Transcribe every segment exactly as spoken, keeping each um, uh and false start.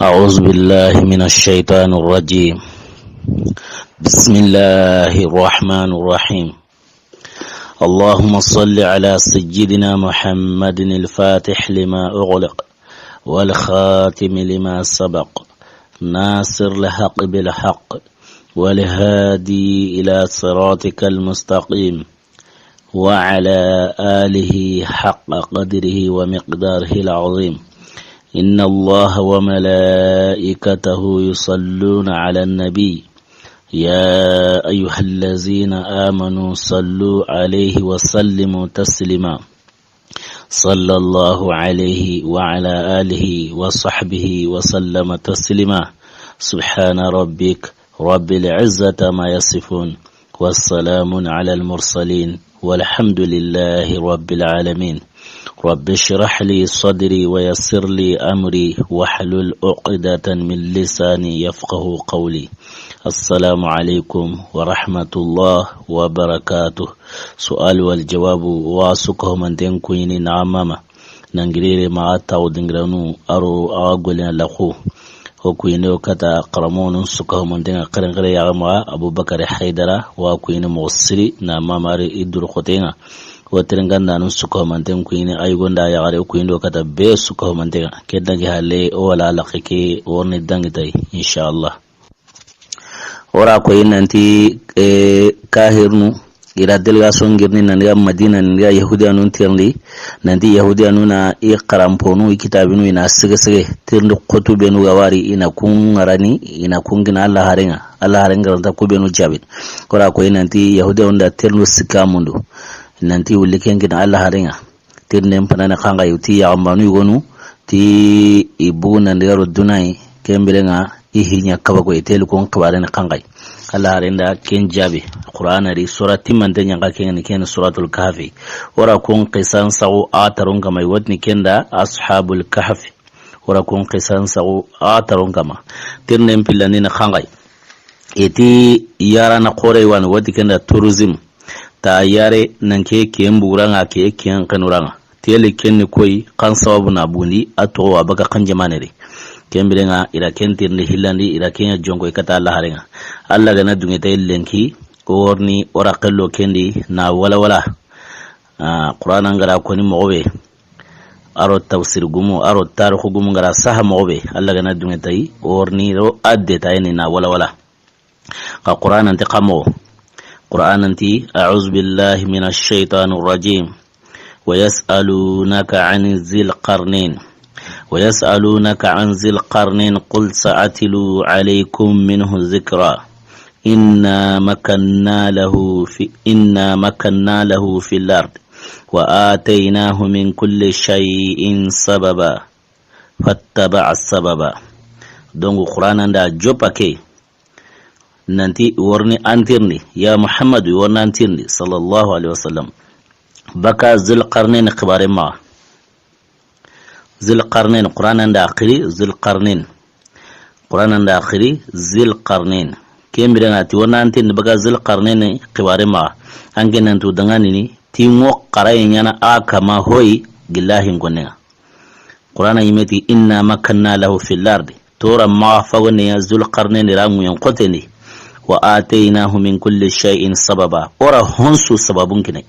أعوذ بالله من الشيطان الرجيم. بسم الله الرحمن الرحيم. اللهم صل على سيدنا محمد الفاتح لما أغلق والخاتم لما سبق ناصر الحق بالحق والهادي إلى صراطك المستقيم وعلى آله حق قدره ومقداره العظيم. إن الله وملائكته يصلون على النبي، يا أيها الذين آمنوا صلوا عليه وسلموا تسليما. صلى الله عليه وعلى آله وصحبه وسلم تسليما. سبحان ربك رب العزة ما يصفون، والسلام على المرسلين، والحمد لله رب العالمين. رب اشرح لي صدري ويسر لي أمري واحلل عقدة من لساني يفقه قولي. السلام عليكم ورحمة الله وبركاته. سؤال والجواب واسكه من تنكوين نعمما. Nangirere maxa taxu dingiranu aro axa golina laxu. O kuyini o kata xaramonu suka homontenga xerenxere yaxa maxa Abubakari Haydara wa kuyini moxo siri na mamari i duru xotenga. O terengandanu suka homanten kuyini a yugonda yaxare o kuyini o kata be suka homantenga. Ke dangi halle o wala laxe ke worni dangi tay, inshallah. Ora koyi nanti, eh, kahirnu, ira délégation ngirni nan ga Madina, nan ga Yahudiyanun tirndi, nanti Yahudiyanuna i xaranponu, i kitabinu ina sege sege, tirndi xotu benu ga wari, ina kun ŋarani, ina kun gina Alla harenga, Alla harenga ranta ku benu jabin. Ora koyi nanti Yahudiyanun da tirndu sikka mundu, nanti wulli ken gina Alla harenga. Tirnden panane xanxay, ti yaxambanu yugonu, ti i bugu nandigaro dunayi, ken birenga i hiɲa kabako i teli kon xibarene xanxay. Alla harenda ken jaabi. Qur'ana ri sura timmante ɲanka ken ni ken Suratul Kahfi. Ora kun qisan saxu a taron kama, i wotini kenda Ashabul Kahfi. Ora kun qisan saxu a taron kama. Tirnden pillandini xanxay. Iti yarana xore wani woti kenda tourisme. Ta yare nan ke ken buguranga ke ken xenuranga. Tele ken ni koy kan sababu na bundi a toxo wa baka kan jamane ri. Ken birenga ira ken tirndi hillandi ira ken ya jonko i kata Alla harenga. Alla gana dunge tay lenki orni ora xello kendi na wala wala. Ah, Qur'ana ngara koni moxo be. Aro tafsir gumu, aro tarixu gumu ngara saha moxo be. Alla gana dunge tay orni ro adde tayni na wala wala. Xa Qur'ana nti xamo. Qur'ana nti, أعوذ بالله من الشيطان الرجيم. ويسألونك عن ذي القرنين. ويسألونك عن ذي القرنين قل سأتلو عليكم منه ذكرا. إنا مكنا له في، إنا مكنا له في الأرض وآتيناه من كل شيء سببا فاتبع سببا. Donc, Qur'ana nda joppa ke. Nanti worni antirni, ya Muhammadu, worni antirni, sallallahu alaihi wasallam. Baka Zul Qarnain xibare maxa. Zul Qarnain, Qur'ana nda axiri Zul Qarnain. Qur'ana nda axiri Zul Qarnain. Ken birenga ti worni antirni baka Zul Qarnain xibare maxa. Anke nantu danganini, ti ŋo xaraye ɲana a kama hoyi gillahi nkonenga. Qur'ana yimeti, إنا مكنا له في الأرض. Tora maxa fagonde ya Zul Qarnain ra ŋuyen xotendi. وآتيناه من كل شيء سببا. Ora honsu sababun kinai.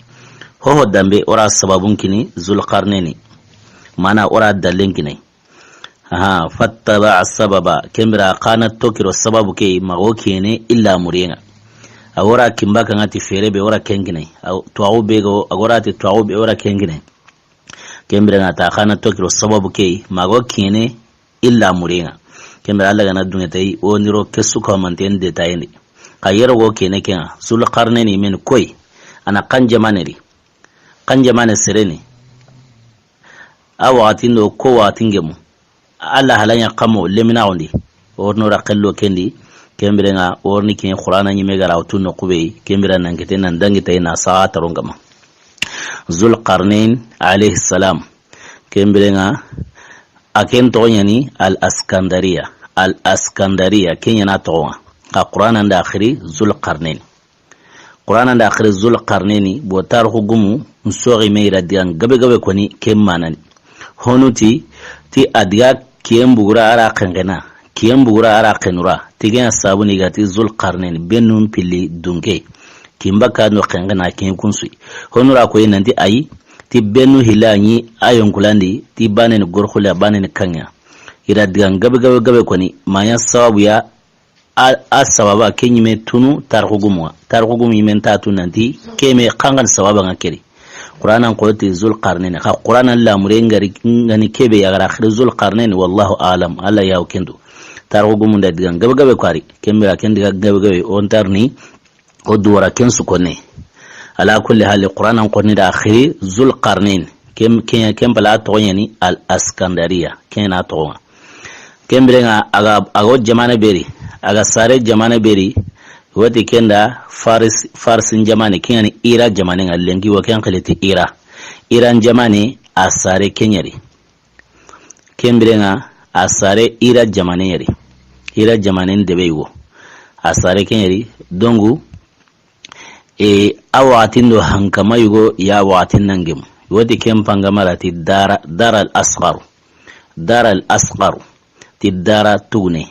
Hoho dambe ora sababun kini Zul Qarnain. Mana ora dallen kinai. Aha, فاتبع سببا. Ken bira xana tokiro sababu ke mago kene illa murenga. A ora kimba kanga ti fere be ora ken kinai. A tuwaxu be go, a gora ti tuwaxu be ora ken kinai. Ken birenga ta xana tokiro sababu ke mago kene illa murenga. Ken bira Alla gana dunge tay o niro kesu ko manten detayendi. Xa yero go kene kenga Zul Qarnain men koy. Ana kan jamane ri. Kan jamane sereni. A waxati ndo ko waxati ngemu. Alla halanya kamo lemina ondi. Orno ra xello kendi. Ken birenga orni ken Qur'ana ɲime gara otu no kubey. Ken bira nan kete nan dangi tay na sa taron kama. Zul Qarnain alayhi salam. Ken birenga a ken toxo ɲani Al Askandariya. Al Askandariya ken ɲana toxonga. Xa Qur'ana nda axiri Zul Qarnain. Qur'ana nda axiri Zul Qarnaini, bo tarixu gumu, nsoxi me ira digan gabe gabe koni, ke manani. Honu ti, ti a diga Kiyen bugura a ra xenqena, kiyen bugura a ra xenura, ti ken ya sabu ni ga ti Zul Qarneni, bennun pilli dunke, kin baka no xenqena, kiyen kunsu. Honura ko yi nanti ayi, ti bennu hila ɲi a yonkulandi, ti baneni gorxula, baneni kanya. I ra digan gabe gabe gabe koni, manya sababu ya, a, a sababa ke ɲime tunu tarixu gumu ŋa. Tarixu gumu ɲimen ta tu nanti ke me xanxan sababa ŋa keri. Qur'anan xo ti Zul Qarneni. Xa Qur'anan lamure ngari ngani kebe ya gara xiri Zul Qarneni, wallahu alam. Alla ya o kendo. Tarixu gumu nda digan gabe gabe ko ari. Kembira ken diga gabe gabe on tarni. O duwara ken su konne. Ala kulli hali, Qur'anan konni da xiri Zul Qarnain. Ken, ken, ken pala toxo ɲa ni Al Askandariya. Ken na toxo ŋa. Ken biren ŋa a ga, a ga o jamane beri. A ga sare jamane beri. Wati ken da Faris, Farisin jamane. Ken ŋa ni Ira jamane ŋa, lenki wo ken xili ti Ira. Iran jamane a sare ken ɲa ri. Ken biren ŋa a sare Ira jamane ɲa ri. Ira jamane ndebe yugo. A sare ken ɲa ri. Dongu, e, a waxatin do hankama yugo ya waxatin nangem. Wati ken pangama ra ti Dara, Dara al Asgharu. Dara al Asgharu. Ti Dara tugune.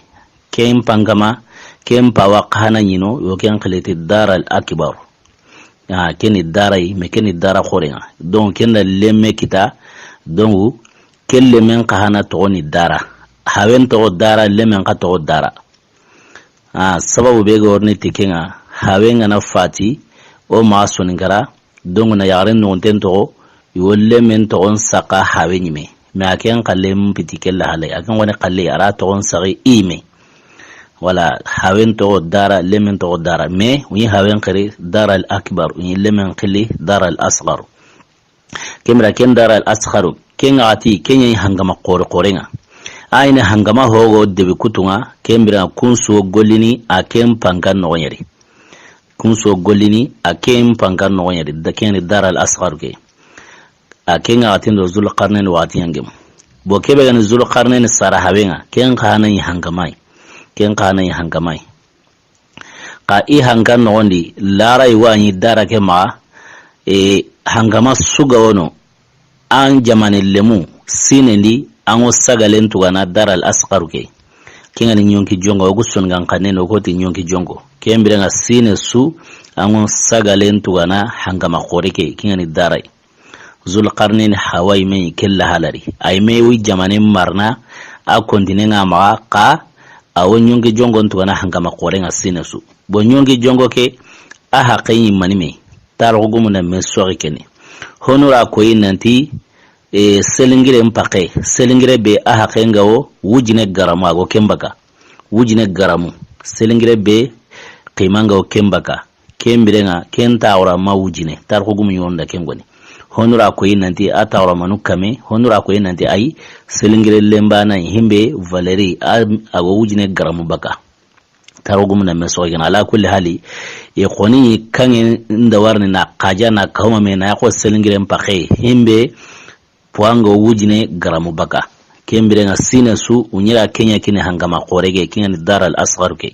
Ken pangama, ken pawa xana ɲino, yo ken xili ti Dara al Akbar. Ah, ken ni Dara yi, mais ken ni Dara xoren ŋa. Donc, ken da lemme kita, donc, ken lemmen xa hana toxo ni Dara. Hawen toxo Dara, lemmen xa toxo Dara. Ah, sababu be ga worni ti ken ŋa, hawen ŋa na fati, o ma Soninkara, donc na yaxaren noxonten toxo, yo lemmen toxon saxa hawe ɲime. Mais a ken xalle mpiti ke lahalay. A ken woni xalle, a ra toxon saxi i me. Wala, hawen toxo Dara, lemmen toxo Dara. Mais, o ɲi hawen xiri Dara al Akbar, o ɲi lemmen xili Dara al Asgharu. Ken bira ken Dara al Asgharu, ken ŋa ti, ken ɲa hangama xore xore ŋa. A yi ni hangama hogo debi kutu ŋa, ken bira kun su gollini a ken pankan noxo ɲa ri. Kun su gollini a ken pankan noxo ɲa ri, da ken ni Dara al Asgharu ke. A ken ŋa ti ndo Zul Qarnain waxati ɲangem. Bo kebe ga ni Zul Qarnain sara hawe ŋa, ken xa na ɲi hangama yi. Ken xa na ɲi hangama yi. Xa i hankan noxondi, lara i wa ɲi Dara ke maxa, e, hangama su ga wono, an jamane lemu, sinendi, an ŋo sagalen tugana Dara al Asgharu ke. Ken ŋa ni ɲonki jonko, o gu Soninkara xannen, o ko ti ɲonki jonko. Ken biren ŋa sine su, an ŋo sagalen tugana hangama xore ke, ken ŋa ni Dara yi. Zul Qarnain hawa yi me ke lahalari. A yi me wi jamane marna, a kontine ŋa maxa, xa a wo ɲonki jonkon tugana hangama xore ŋa sine su. Bo ɲonki jonko ke, a haqe ɲi mani me. Tarixu gumu na me soxi kene. Honura ko yi nanti, e, selingiren paxe. Selingire be a haqe ŋa wo wujine garamu a go ken baka. Wujine garamu. Selingire be xima ŋa wo ken baka. Ken biren ŋa, ken taxura ma wujine. Tarixu gumu ɲonda ken goni. Honura ko yi nanti a taxura manu kame. Honura ko yi nanti ayi, selingire lemba na himbe valeri a, a go wujine garamu baka. Tarixu gumu na me soxi kene. Ala kulli hali, i xoni kanŋe nda warni na xaja na kawma me na ya xo selingiren paxe. Himbe poids ŋa wujine garamu baka. Ken biren ŋa sine su, u ɲi ra ken ɲa kini hangama xore ke, ken ŋa ni Dara al Asgharu ke.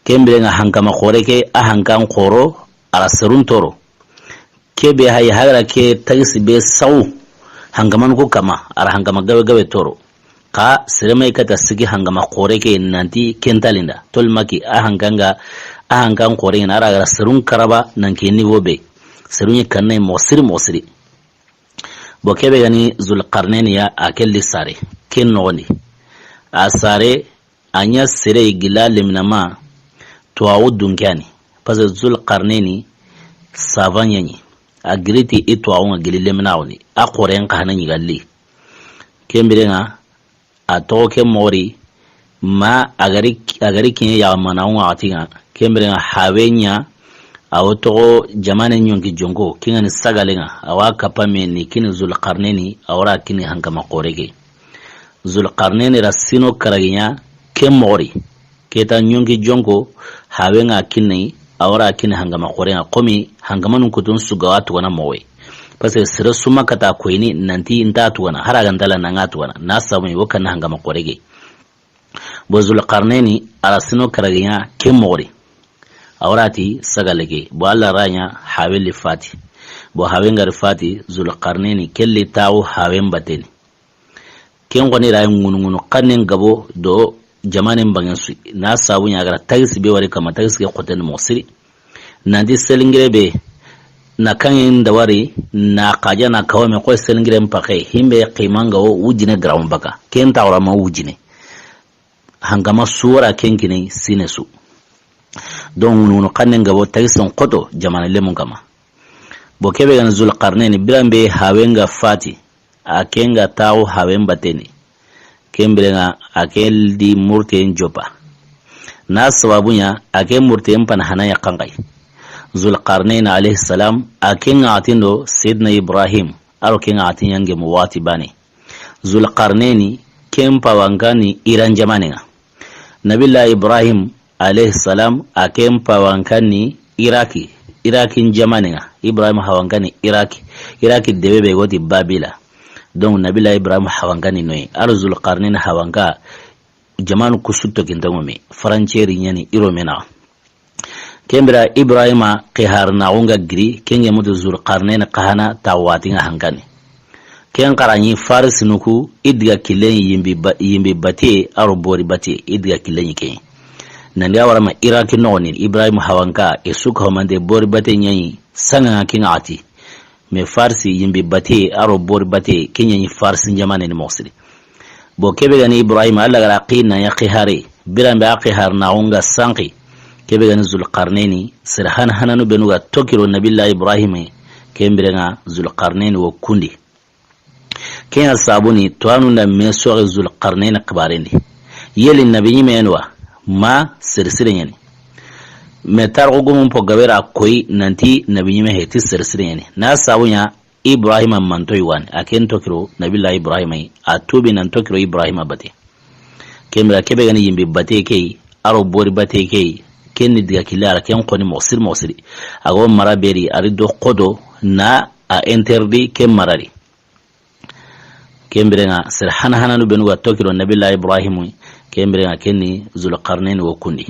Ken biren ŋa hangama xore ke, a hankan xoro, a ra serun toro. Kebe hayi hagara ke tagisi be sawu, hangaman ku kama, a ra hangama gabe gabe toro. Xa sere may kata sigi hangama xore ke nanti ken talinda. Tol maki a hankan ŋa, a hankan xore ŋa, a ra gara serun karaba nan ke niveau be. Serun ɲi kanne moxo siri moxo siri. Bo kebe ga ni Zul Qarnain ya a kelli sare. Ken noxondi. A sare, a ɲa sere gila leminama, tuwaxu dunke ya ni. Parce que Zul Qarnain sava ɲa ɲi. A giri ti i tuwaxu ŋa gili leminaxu ni. A xoren xa hana ɲi ga li. Ken biren ŋa, a toxo ke moxo ri, ma a gari, a gari kiɲe yaxa mana ŋa waxati ŋa, ken biren ŋa hawe ɲa, a wo toxo jamane ɲonki jonko, ken ŋa ni sagalen ŋa, a wa kappa me ni kini Zul Qarnain, a wa ra kini hangama xore ke. Zul Qarnain ra sino karagi ɲa, ke moxo ri. Keta ɲonki jonko, hawe ŋa kinni, a wa ra kini hangama xore ŋa, komi hangamanun kutun su ga wa tugana moxo yi. Parce que sere su ma kata koyini nanti nta tugana, hari a ga nta la na ŋa tugana, na sabu wo kan hangama xore ke. Bo Zul Qarnain, a ra sino karagi ɲa ke moxo ri. A wa ra ti sagale ke, bo Alla ra ɲa hawe li fati. Bo hawe ŋa ri fati, Zul Qarnain kelli taxu hawe mbateni. Ken xoni ra ŋunuŋunu xannen gabo do jamanen bangen su. Na sabu ɲa a ga ra taxi be wari kama, taxi ke xoten mo siri. Nanti selingire be na kaŋŋen da wari, na xaja na kawame xoy selingiren paxe, himbe ximanga wo wujine garam baka. Ken ta wara ma wujine. Hangama suwara ken kine sine su. Donc, ŋunuŋunu xannen gabo taxi son xoto jamana lemun kama. Bo kebe gani Zulqarnaini, biranbe hawenga fati, a kenga taxu hawen bateni. Ken birenga a ke di murten jopa. Na sababu ɲa a ke murten pan hana ya kankai. Zulqarnaini alayhi salam, a kenga atindo Sayyidina Ibrahim, aro kenga atin yange mu wati bane. Zulqarnaini, ken pawankani Iran jamanenga. Nabillahi Ibrahim alayhi salam, a ken pawankani Iraki, Irakin jamanenga. Ibrahim hawankani Iraki, Iraki debe be goti Babila. Donc, Nabillahi Ibrahim hawankani noyi. Ar Zulqarnaini hawanka, jamanu kusu tokintango me, faranceri ɲani iro mena. Ken bira Ibrahima xihar naxunga giri, kenge mutu Zulqarnaini xahana ta watinga hankani. Ken xaraɲi Faris nuku, i diga killen yimbi ba-, yimbi batiye, aro bori batiye, i diga killen yi ken. Nandi a wara ma Iraki noxoni, Ibrahima hawanka, e suka homande bori batiye ɲayi, sanga kinga ati. Mais Farsi yimbi batiye, aro bori batiye, ken ɲayi Farsi jamane ni moxsiri. Bo kebe gani Ibrahima, Alla gara xi na ya xihare, biranbe a xihar naxunga sanki. Kebe gani Zulqarnaini, sir han hananu benu ga tokiro Nabillahi Ibrahima, ken birenga Zulqarnaini wo kundi. Ken ya sabuni, to anu nda me soxi Zulqarnaini xibarendi. Yeli nabi ɲime en wa, ma sir sire ɲani. Me tarxu gumun po gabera koyi nanti nabi ɲime heti sir sire ɲani. Na sabu ɲa Ibrahima mantoyi wani, a ken tokiro Nabillahi Ibrahima yi, a tubi nan tokiro Ibrahima bate. Ken bira kebe gani yimbi bate kei, aro bori bate kei, ken ni diga kille ara ken xoni moxsiri moxsiri. A go mara beri, ari do xodo na a interdit ken marari. Ken birenga sir hana hananu benu ga tokiro Nabillahi Ibrahima, ken birenga ken ni Zulqarnaini wo kundi.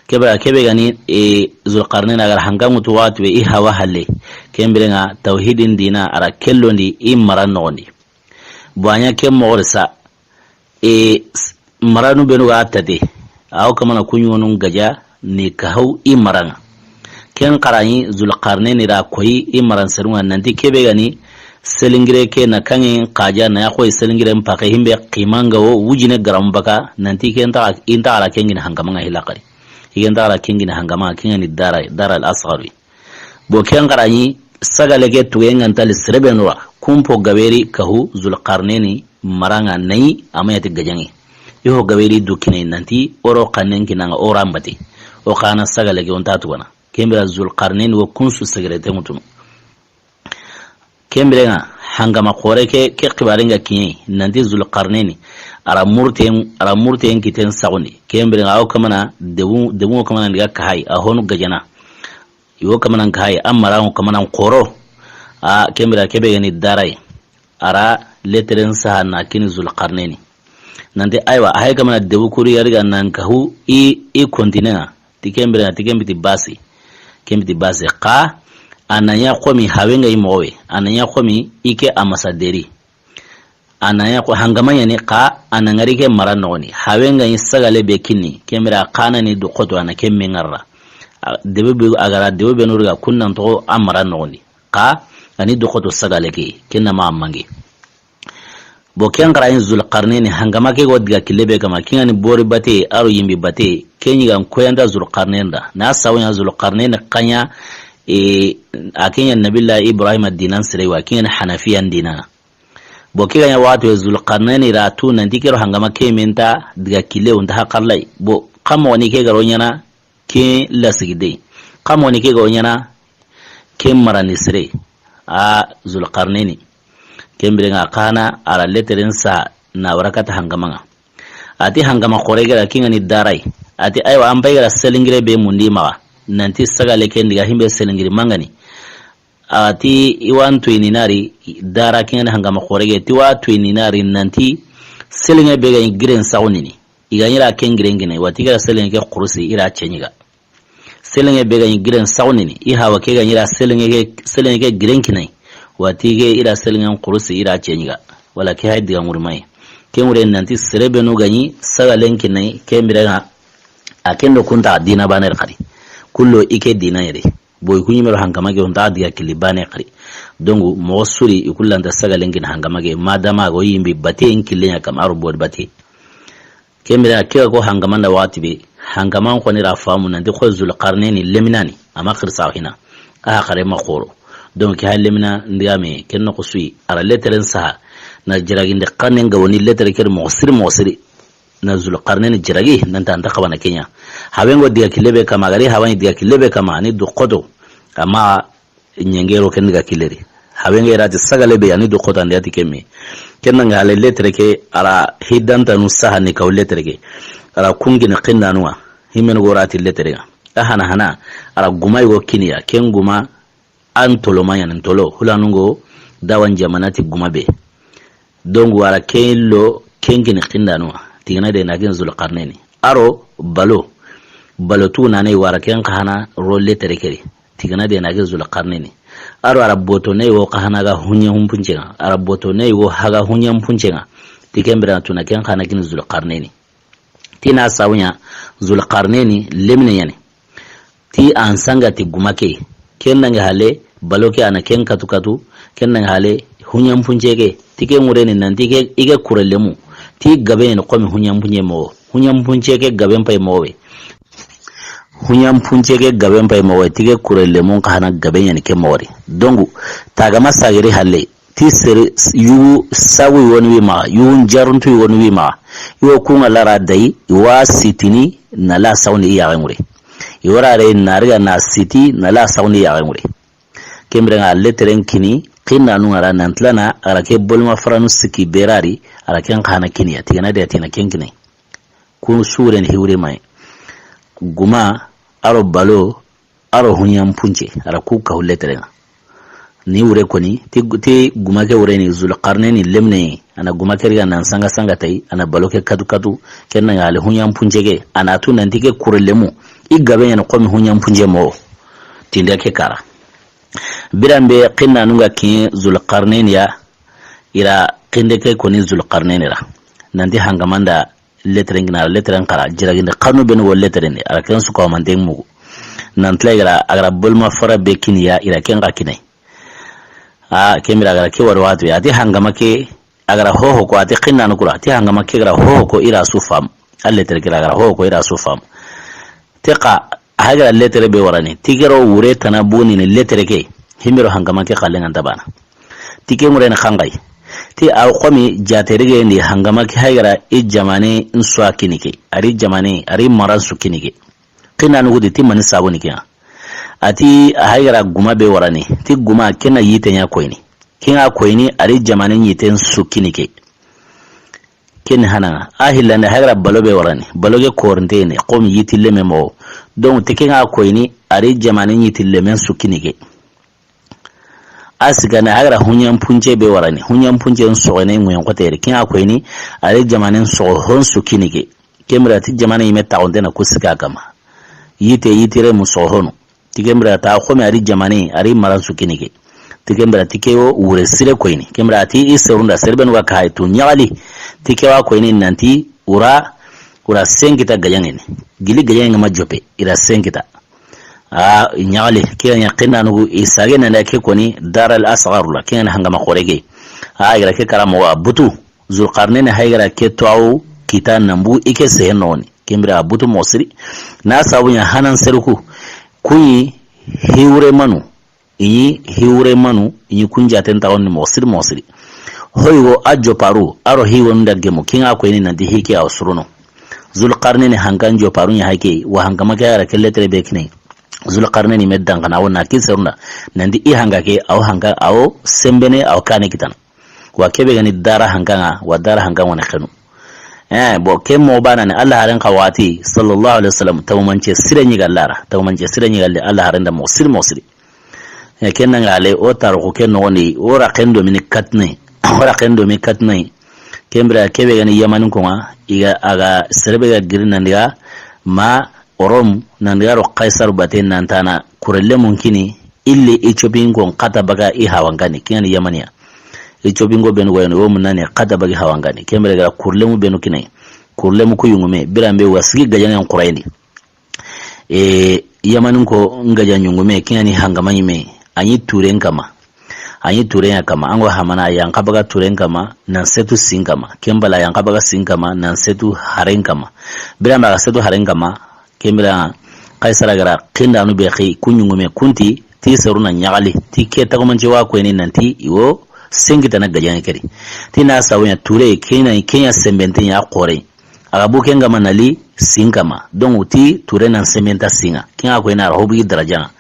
Kebe, kebe gani, e, Zulqarnaini a gara hanganŋutu waxati be i hawa halle. Ken birenga tawhidin dina ara kellondi i mara noxondi. Bo a ɲa ken moxori sa, e, s-, maranu benu ga tate. Aw kamana kuɲonun gaja ni kahaw i maranga. Ken xaraɲi Zulqarnaini ra koyi i maran serunga nanti kebe gani selingire ke na kanŋe xaja na ya xoy selingiren paxe himbe ximanga wo wujine garam baka nanti ken ta inta ara kengin hangamanga hilakari. Higen ta ara kengin hangamanga kengani dara, dara al asgari. Bo ken xaraɲi sagale ke tugenga ntali serebe nura kumpo gaberi kahu Zulqarnaini maranga nayi amayati gajangi. Iho gaberi dukine nanti oro xannen kinanga ora mbati. O xana sagale ke onta tugana. Kembira Zulqarnaini wo kunsu segerete ŋutunu. Kembirenga hangama xore ke, ke xibarenga kiɲe nanti Zulqarnaini ara murten, ara murten kiten saxundi. Kembirenga awo kamana debu, debu kamana ndiga kahay a honu gajana. Iwo kamana kahay a mara kamana xoro. A kembira kebe gani daray. Ara leteren saha na kini Zulqarnaini. Nanti aywa, hay kamana debu kuri yariga nan kahu i, i kontinenga. Ti kembire, ti kembi ti basi. Kembi ti basi. Xa, a na ɲa xomi hawenga i moxowe. A na ɲa xomi i ke amasaderi. A na ɲa xo hangama ɲani xa, a na ŋari ke mara noxoni. Hawenga i sagale be kinni. Kembire a xana ni du xoto a na ke me ŋarra. A, debe be, a gara debe be nuriga kunnan toxo a mara noxoni. Xa, a ni du xoto sagale ke. Kenna ma a mangi. Bo ken xaraɲi Zulqarnaini hangama ke go diga kille be kama kingani bori bate aro yimbi bate. Ken ɲigan koyanta Zulqarnaini da na sawoɲa Zulqarnaini xaɲa. E, a kenya Nabillahi Ibrahima dinan siraywa kingani Hanafiyan dinana. Bo ke gaɲa waxatu Zulqarnaini ra tu nanti kero hangama ke menta diga kille unta hakarlay. Bo xa moxoni ke garo ɲana ke lasigide. Xa moxoni ke garo ɲana ke marani sire. A Zulqarnaini. Kembirenga xana ara leteren sa na warakata hangamanga. Ati hangama xore gara kingani daray. Ati aywa an bay gara selingire be mundi maxa. Nanti sagale ke ndiga himbe selingiri mangani. Ati iwan tuyini nari dara kingani hangama xore ge ti wa tuyini nari nanti selinge be ga giren saxunini. I ga ɲira ken giren kine wati gara selinge ke xurusi ira ceɲiga. Selenge be ga ɲi giren saxunini, i hawa ke ga ɲira selenge ke, selenge ke giren kinai. Wati ke ira selenge xurusi ira ceɲiga. Wala ke hay diga ŋurmayi. Ken wure nanti sere benu ga ɲi sagalen kinni, ken bire ŋa, a ken do ku nta diina baane ri xadi. Ku lo i ke diina yere. Boy ku ɲi me ro hankama ke, o nta diga killi baane xadi. Donc, moxo su ri, i ku lanta sagalen kinni hankama ke, madama a ga o yinbi bate n kille ɲa kam, a ro bodi bate. Ken bire ke ga ko hankaman da waxati be, hankaman xo ni ra faamu nanti xo Zulqarneni lemine ni, a ma xirsa hina, a haqile ma xoro. Donc, ke ha lemine ndiga me, ken noxo su yi, a ra leteren saha, na jiraginde xannen ga woni letere ke ri moxo siri, moxo siri. Na Zulqarneni jiragi, nanti a nta xawa na ke ɲa. Hawen ŋo diga kille be kama, a ga ri hawen ŋa diga kille be kama, a ni du xoto, a ma ɲengero ken diga kille ri. Hawen ŋa i ra ti sagale be, a ni du xoto, a ndi a ti ke me. Ken na ŋa hale letere ke, a ra hiddantanu saha ni kaw letere ke. A ra kun kini xindanu ŋa, himenu go ra ti letere ŋa. A hana hana, a ra guma yogo kini ya, ken guma, a ntolo ma ɲa ni ntolo, hulanu ŋo dawan jamaana ti guma be. Donc, a ra ken lo, ken kini xindanu ŋa, ti ga na de na ken Zulqarneni. A ro balo, balo tu na ne, a ra ken xa hana ro letere ke ri, ti ga na de na ken Zulqarneni. A ro a ra boto ne yogo xa hana ga huɲa humpunce ŋa, a ra boto ne yogo haga huɲa humpunce ŋa, ti ken bire tu na ken xa hana kini Zulqarneni. Ti na sabu ɲa, Zulqarneni lemine ya ni. Ti a n sanga ti guma ke. Ken na ŋa hale, balo ke a na ken katu katu, ken na ŋa hale, huɲa humpunce ke. Ti ke ŋureni nanti ke, i ke kure lemu. Ti gabe ni xo mi huɲa humpunce moxo. Huɲa humpunce ke gabe n pay moxo we. Huɲa humpunce ke gabe n pay moxo we. Ti ke kure lemu xa hana gabe ya ni ke moxo ri. Donc, tagama sagiri hale. Ti sere yugu sagu yogo ni wi maxa, yugu n jaruntu yogo ni wi maxa. Yogo ku ŋa la ra dayi, i wa sitini na la sawundi i yaxe ŋure. I wa ra re na riga na siti na la sawundi i yaxe ŋure. Ken bire ŋa leteren kini, xindanu ŋa ra nanti la na, a ra ke bolma faranu siki be ra ri, a ra ken xa hana kini ya, ti ga na de a ti na ken kini. Ku suren hiwre may. Guma, a ro balo, a ro huɲa humpunce, a ra ku kahu letere ŋa. Ni wure koni, ti, ti guma ke wure ni Zulqarneni lemine, a na guma ke riga na n sanga sanga tayi, a na balo ke katu katu, ken na ŋa hale huɲa humpunce ke, a na tu nanti ke kure lemu, i gabe ya ni xo mi huɲa humpunce moxo, ti ndi a ke kara. Biran be xindanu ŋa kiɲe Zulqarneni ya, i ra xinde ke koni Zulqarneni ra. Nanti hankaman da leteren kini, a ra leteren xara, jiraginde xanu benu wo leteren di, a ra ken su kawa manten mugu. Nanti la i ga ra, a ga ra bolma fara be kini ya, i ra ken xa kini. A, ken bire a ga ra ke wari waxati, a ti hankama ke, a ga ra hoho ko, a ti xindanu ku ra, a ti hankama ke ga ra hoho ko, i ra su fam. A letere ke ra a ga ra hoho ko, i ra su fam. Te xa, a ga ra letere be wara ni, ti ke ro wure tana buni ni letere ke, himbe ro hankama ke xalle ŋa nta bana. Ti ke ŋure ni xanxay. Ti a xo mi jaterige ndi hankama ke hay ga ra i jamaane n su a kini ke. A ri jamaane, a ri mara n su kini ke. Xindanu ŋa di ti mani sabu ni ke ŋa. A ti hay ga ra guma be wara ni. Ti guma ke na yite ɲa koyini. Ke ŋa koyini a ri jamaane yite n su kini ke. Ken ni hana ŋa. A hillande hay ga ra balo be wara ni. Balo ke korinte ni. Xo mi yiti leme moxo. Donc, ti ke ŋa koyini a ri jamaane yiti leme n su kini ke. A sigane hay ga ra huɲa humpunce be wara ni. Huɲa humpunce n soxene ŋuyen xotere. Ke ŋa koyini a ri jamaane n soxo ho n su kini ke. Ken bire ti jamaane yime taxunte na ku sika kama. Yite, yitire mu soxo ho nu. Ti ken bire ta xo mi a ri jamaane, a ri mara n su kini ke. Ti ken bire ti ke wo wure sire koyini. Ken bire ti i serun da sere benu ga ka hay tu ɲaxali. Ti ke wa koyini nanti wura, wura senkita gajaŋeni. Gili gajaŋe ŋa ma jope, i ra senkita. A ɲaxali, ke ɲa xindanu ŋa i sage na nda ke koni Dar al Asghar la, ke ɲa hankama xore ke. A, i ga ra ke kara moxo a butu. Zulqarneni hay ga ra ke tuwawu kita na mbu i ke sehen noxoni. Ken bire a butu moxo siri. Na sabu ɲa hanan seru ku. Ku ɲi hiwure manu. I ɲi hiwure manu, i ɲi kun jaten taxundi moxo siri, moxo siri. Hoy wo a joparu, a ro hi wo nda gemu, ke ŋa koyini nanti hi ke a wa surono. Zulqarneni hankan joparu ɲa hay ke, wa hankama ke a ra ke letere be kini. Zulqarneni me dangana wo na ki serun da. Nanti i hanka ke, a wo hanka, a wo sembene, a wo kane kitana. Wa ke be ga ni dara hankan ŋa, wa dara hankan wo ne xenu. Eh, bon, ke moxo bana ni Alla haren xa waxati, sallallahu alaihi wasallam, tawmance sire ɲi ga Alla ra, tawmance sire ɲi ga Alla haren da moxo siri, moxo siri. Eh, ken na ŋa le, o tarixu ke noxondi, o ra ken do mini katne, o ra ken do mini katne. Ken bire ke be ga ni Yamani ko ŋa, i ga, a ga sere be ga giri nan diga, ma Rom, nan diga ro Kaisar bate nan tana, kurelle mun kini, illi Ethiopien ko n xata baga i hawankani, ke ŋa ni Yamaniya. Ethiopinko benu ga yi no, wo munani xata bagi hawangani. Ken bire ga ra kurlemu benu kini a yi. Kurlemu ku yungume, biranbe wa sigi gajaŋen xurayindi. E, Yamaninko n gaja yungume, ken ŋa ni hangama ɲime, a ɲi turen kama. A ɲi turen ya kama, an go hamana, a yanqa baga turen kama, nan setu sin kama. Ken bala a yanqa baga sin kama, nan setu haren kama. Biranbe a ga setu haren kama, ken bire Kaisara ga ra xindanu be xi, ku yungume, kunti, ti seru na ɲaxali, ti ke tagumance wa koyini nanti, i wo senkitana gajaŋe ke di. Ti na sabu ɲa ture, ken ɲa, ken ɲa senbenten ɲa xore. A ga bu ken kama na li sin kama. Donc, ti ture nan senbenta sin ŋa. Ken ŋa koyini a ra hobuyi daraja ŋa.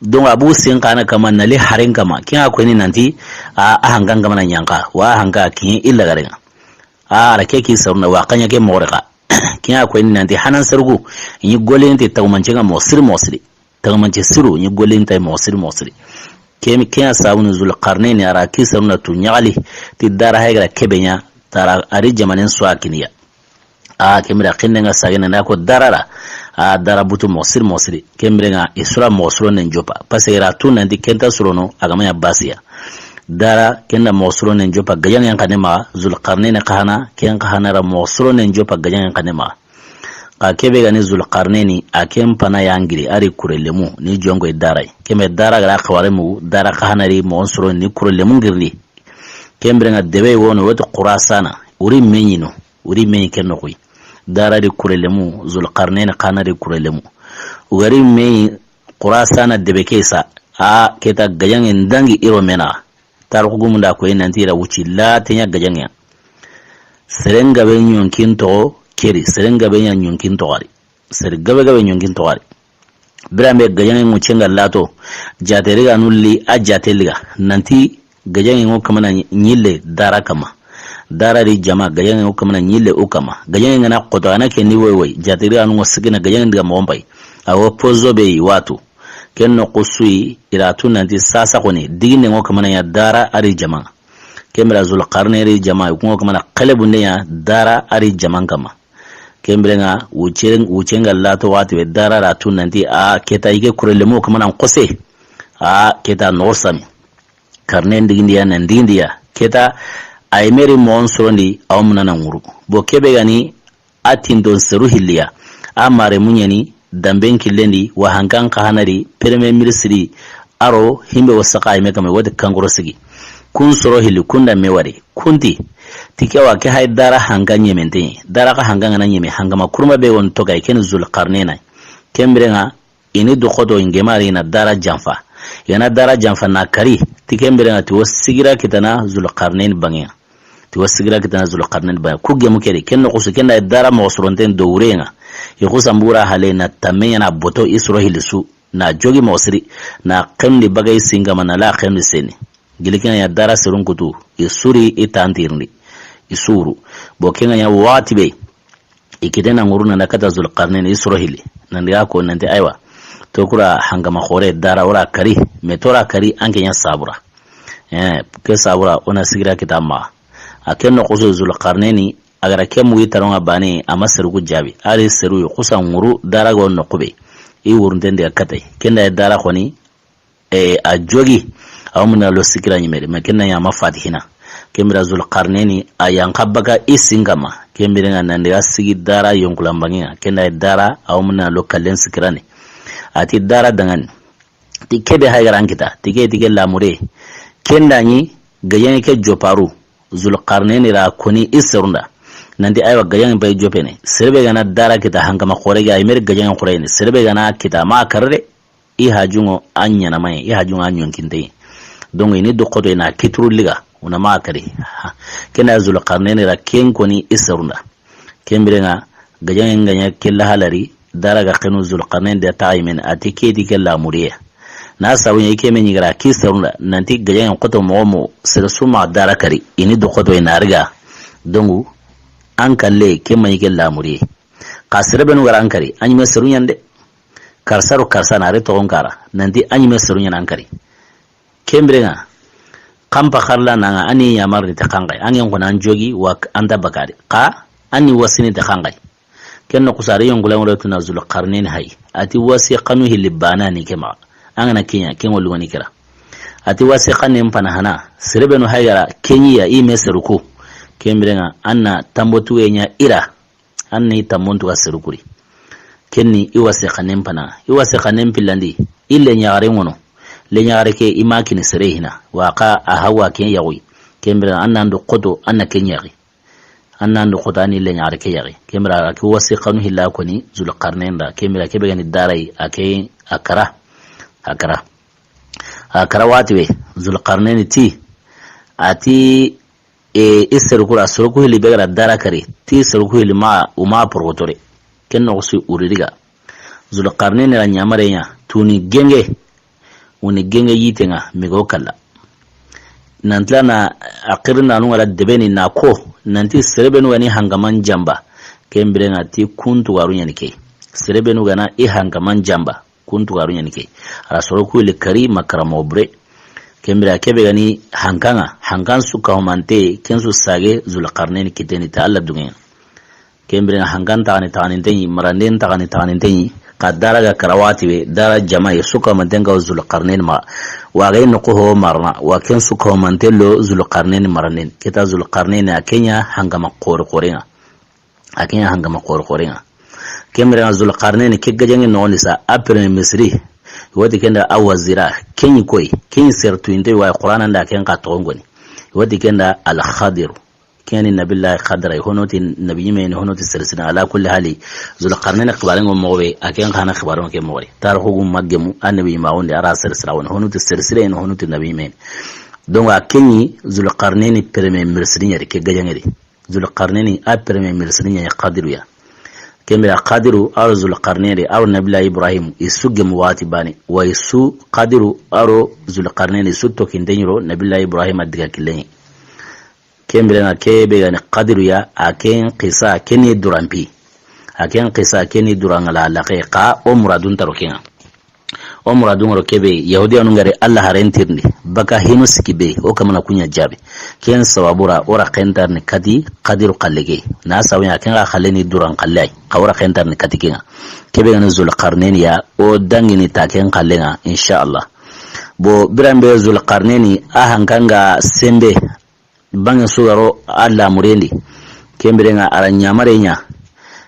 Donc, a bu sin xa na kama na li haren kama. Ken ŋa koyini nanti, a, a hankan kama na ɲanqa. Wa a hanka kiɲe illa gare ŋa. A ra ke ki saruna wa xaɲa ke moxo re xa. Ken ŋa koyini nanti hanan serugu, i ɲi gollini ti tagumance ŋa moxo siri moxo siri. Tagamance siru, i ɲi gollini ti moxo siri moxo siri. Ke, ke ya sabuni Zulqarnayni a ra ki saruna tu ɲaxali, ti dara hay ga ra kebe ɲa, tara a ri jamanen su a kini ya. A, ken bire xinden ŋa sagene na ko dara ra, a dara butu moxo siri moxo siri. Ken bire ŋa i su ra moxo suro nen joppa. Parce que i ra tu nanti ken ta surono, a ga ma ɲa basiya. Dara, ken da moxo suro nen joppa gajaŋen xa ne maxa, Zulqarnayni xa hana, ken xa hana ra moxo suro nen joppa gajaŋen xa ne maxa. Xa kebe ga ni Zulqarnayni, a ken pana ya ngiri, a ri kure lemu, ni jonko i dara yi. Ken bire dara ga ra xaware mugu, dara xa hana ri moxo suro ni kure lemu ngirindi. Ken bire ŋa debe wo no, wo ti Xurasana, wuri me ɲi no, wuri me ɲi ken noxu yi. Dara ri kure lemu, Zulqarnayni xa hana ri kure lemu. Wuri me ɲi Xurasana debe ke sa, a ke ta gajaŋen dangi i ro me naxa. Tarixu gumun da koyi nanti i ra wuci la te ɲa gajaŋe ya. Seren gabe ɲonkin toxo ke ri, seren gabe ɲa ɲonkin toxo a ri. Sere gabe gabe ɲonkin toxo a ri. Biranbe gajaŋen ŋucen ga lato, jate riga nu li a jate liga. Nanti gajaŋen ŋo kama na ɲille dara kama. Dara ri jama, gajaŋen ŋo kama na ɲille u kama. Gajaŋen ga na xoto, a na ke ni woy woy, jate riga nu ŋo sigina gajaŋen diga moxon pay. A wo pozo be yi watu. Ken noxu su yi, i ra tu nanti sasa xoni, diginde ŋo kama na ɲa dara a ri jama. Ken bire Zulqarnayni ri jama, i ku ŋo kama na xelebunde ɲa dara a ri jama kama. Ken bire ŋa, wucen, wucen ga lato waxati be dara ra tu nanti, a, ke ta i ke kure lemu kama na n xose. A, ke ta noxo sami. Karnen digindi ya, nan digindi ya. Ke ta, a yi me ri moxon sorondi, a wo muna na ŋuru. Bo kebe ga ni, a tinton seru hilli ya. A mare muɲeni, damben killendi, wa hankan xa hana ri, premier ministre, a ro, himbe wo saxa a yi me kame, wo ti kankoro sigi. Kun soro hilli, kun da me wari. Kunti, ti ke wa ke hay dara hanka ɲemente. Dara xa hanka ŋa na ɲeme, hankama kurma be won toxo yi, ken Zulqarnayni. Ken bire ŋa, i ni du xoto i ŋemari na dara janfa. I ga na dara janfa na kari, ti ken bire ŋa ti wo sigira kitana Zulqarnayni bange ŋa. Ti wo sigira kitana Zulqarnayni bange ŋa. Ku gemu ke di, ken noxu su, ken da dara moxo soronten do wure ŋa. I xusa mbura hale na tamme ɲa na boto i soro hilli su. Na jogi moxo siri, na xendi bagay sin kama na la xendi seni. Gili ken ŋa ɲa dara serun kutu, i suri i tantirindi, i suru. Bo ken ŋa ɲa waxati be, i kite na ŋuru na kata Zulqarnayni, i soro hilli. Nan diga ko nanti aywa, to kura hankama xore dara wora kari, me tora kari an ke ɲa sabura. Eh, ke sabura, o na sigira kita maxa. A ken noxu su Zulqarnayni, a ga ra ke mugu i taron ŋa bane, a ma seru ku jabi. A ri seru yi, xusa ŋuru, dara go noxu be. I wurunten diga katay. Ken da dara xoni, e, a jogi, a wo muna lo sikira ɲime di, ma ken na ɲa ma fatihina. Ken bire Zulqarnayni, a yanqa baga i sin kama. Ken bire ŋa nan diga sigi dara yonkulan bange ŋa. Ken da dara, a wo muna lo kallen sikirani. A ti dara dangani. Ti kebe hay ga ra n kita, ti ke, ti ke lamure. Ken da ɲi, gajaŋe ke joparu. Zulqarnayni ra koni i serun da. Nanti aywa gajaŋe bay jopene. Sere be ga na dara kita hankama xore ga, a yi me ri gajaŋe xore ni. Sere be ga na kita ma karre. I hajun ŋo a ɲanamaye, i hajun ŋo a ɲonkinte. Donc, i ni du xoto i na kituru liga, o na ma kari. Ken da Zulqarnayni ra ken koni i serun da. Ken bire ŋa, gajaŋen ga ɲa ke la halari, dara ga xenu Zulqarnayni da taxa yi me ni, a ti ke ti ke lamuriye. Na sabu ɲa i ke me ɲi ga ra ki serun da, nanti gajaŋen xoto moxo moxo, sere su ma dara kari, i ni du xoto i na riga. Donc, an kalle, ke ma ɲi ke lamuriye. Xa sere benu ga ra an kari, a ɲi me seru ɲande. Karsa ro karsa na re toxon kara, nanti a ɲi me seru ɲana an kari. Ken bire ŋa, xanpa xarla na ŋa, a ni yamar ni te xanxay, an ŋen xona an jogi, wa an ta bakari. Xa, a ni wasini te xanxay. Ken noxu su a ri yonkulan wure tuna Zulqarnayni hay. A ti wasi xanu hilli bana ni ke maxa. An ga na ke ɲa, ken ŋo lugoni kira. A ti wasi xannen pana hana, sere be nu hayi ga ra ke ɲi ya i me seru ku. Ken biren ŋa, an na tambo tuwe ɲa i ra, an ni tambon tuga seru ku ri. Ken ni i wasi xannen pana, i wasi xannen pillandi, i le ɲaxare ŋono. Le ɲaxare ke i ma kini sere hina, wa xa a hawa ken yaxuyi. Ken biren ŋa, an na ndu xoto, an na ken yaxi. An na ndu xoto, an ni le ɲaxare ke yaxi. Ken biren ŋa, a ke wasi xanu hilla koni Zulqarnain da. Ken biren ŋa, ke be ga ni dara yi, a ke a kara. A kara. A kara wati be, Zulqarnain ti, a ti, e, i seru ku ra, seru ku hilli be ga ra dara kari, ti seru ku hilli ma, u ma porgotore. Ken noxo su uririga. Zulqarnain ra ɲamare ɲa, tuni genge, woni genge yite ŋa, migo kalla. Nan tila na a xirinda nu ŋa ra debe ni na ko, nan ti sere be nu ga ni hangaman jamba, ken biren ŋa ti kun tugaru ɲa ni ke. Sere be nu ga na i hangaman jamba, kun tugaru ɲa ni ke. A ra soro ku le kari ma kara mo bure. Ken biren ŋa ke be ga ni hankan ŋa, hankan su ka humante, ken su sage Zulqarnain kiteni ta Alla duŋe. Ken biren ŋa hankan taxani taxaninte ɲi, maranden taxani taxaninte ɲi, xa dara ga kara wati be, dara jama ye su ka humanten ga Zulqarnain ma. Wa ga yi noxo ho marana, wa ken su ka humanten lo Zulqarnain maranden. Ke ta Zulqarnain a ke ɲa hangama xori xori ŋa. A ke ɲa hangama xori xori ŋa. Ken biren ŋa Zulqarnain ke gajaŋe noxondi sa, a premier ministre, wati ken da a wazira, ke ɲi koy, ke ɲi sertu inte wa Qur'ana nda ken ka toxo ŋoni. Wati ken da Al Khadir. Ken ni Nabillahi Khadra, hono ti nabi ɲime ni, hono ti sere sire. Ala kulli hali, Zulqarnain xibaare ŋo moxo be, a ken xa na xibaare ŋo ke moxo de. Tarixu gu ma gemu, a nabi ɲima wonde, a ra sere sire woni, hono ti sere sire ni, hono ti nabi ɲime ni. Donc, a ke ɲi Zulqarnain premier ministre ɲa ri, ke gajaŋe ri. Zulqarnain a premier ministre ɲa ɲi Khadiru ya. Ken biren ŋa Khadiru a ro Zulqarnain de, a ro Nabillahi Ibrahim, i su gemu wati bane. Wa i su Khadiru a ro Zulqarnain, i su to kinte ɲi ro Nabillahi Ibrahim a diga kille ɲi. Ken biren ŋa ke be ga ni Khadiru ya, a ken xisa, ken ni duranpi. A ken xisa, ken ni duran ŋa la laxe, xa o muradun taro ken ŋa. O muradun ŋa ro ke be, Yahudiyanu ŋa ri Alla haren tirindi, baka hinu siki be, o kamana ku ɲa jabi. Ken sababu ra, o ra xentar ni kati Khadiru xalle ke. Na sabu ɲa ken ŋa xalle ni duran xalle ay, xa o ra xentar ni kati ken ŋa. Ke be ga ni Zulqarnain ya, o dangi ni ta ken xalle ŋa, inshallah. Bo biran be Zulqarnain a hankan ga sembe, banŋe su ga ro a lamurendi. Ken biren ŋa a ra ɲamare ɲa,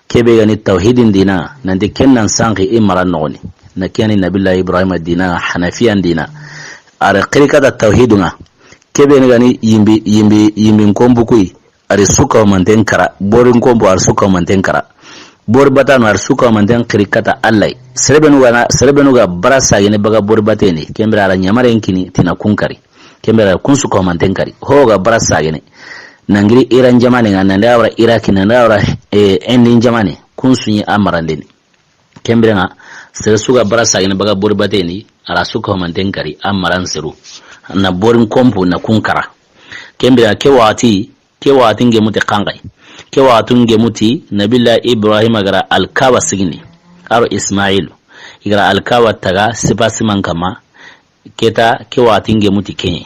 ke be ga ni tawhidin dina, nan ti ken nan sanxi i mara noxoni. Na ken ni Nabillahi Ibrahim dina, Hanafiyan dina. A ra xiri kata tawhidu ŋa, ke be ni ga ni yimbi, yimbi, yimbin konpu kuyi, a ri su ka humanten kara, borin konpu a ri su ka humanten kara. Bori batanu a ri su ka humanten xiri kata Alla yi. Sere be nu ga na, sere be nu ga bara sagene baga bori batendi, ken biren ŋa a ra ɲamaren kini ti na kun kari. Ken biren ŋa kun su ka humanten kari. Ho ga bara sagene. Nangiri Iran jamaane ŋa, nanda wara Iraki, nanda wara, eh, Endin jamaane. Kun su ɲi a marandeni. Ken biren ŋa, sere su ga bara sagene baga bori batendi, a ra su ka humanten kari, a maran seru. Na borin konpu na kun kara. Ken biren ŋa ke wati, ke wati ŋemu ti xanxay. Ke wati ŋemu ti Nabillahi Ibrahim a ga ra Alkaba sigini. A ro Ismailu. I ga ra Alkaba taga sipa siman kama. Ke ta ke wati ŋemu ti ke ɲi.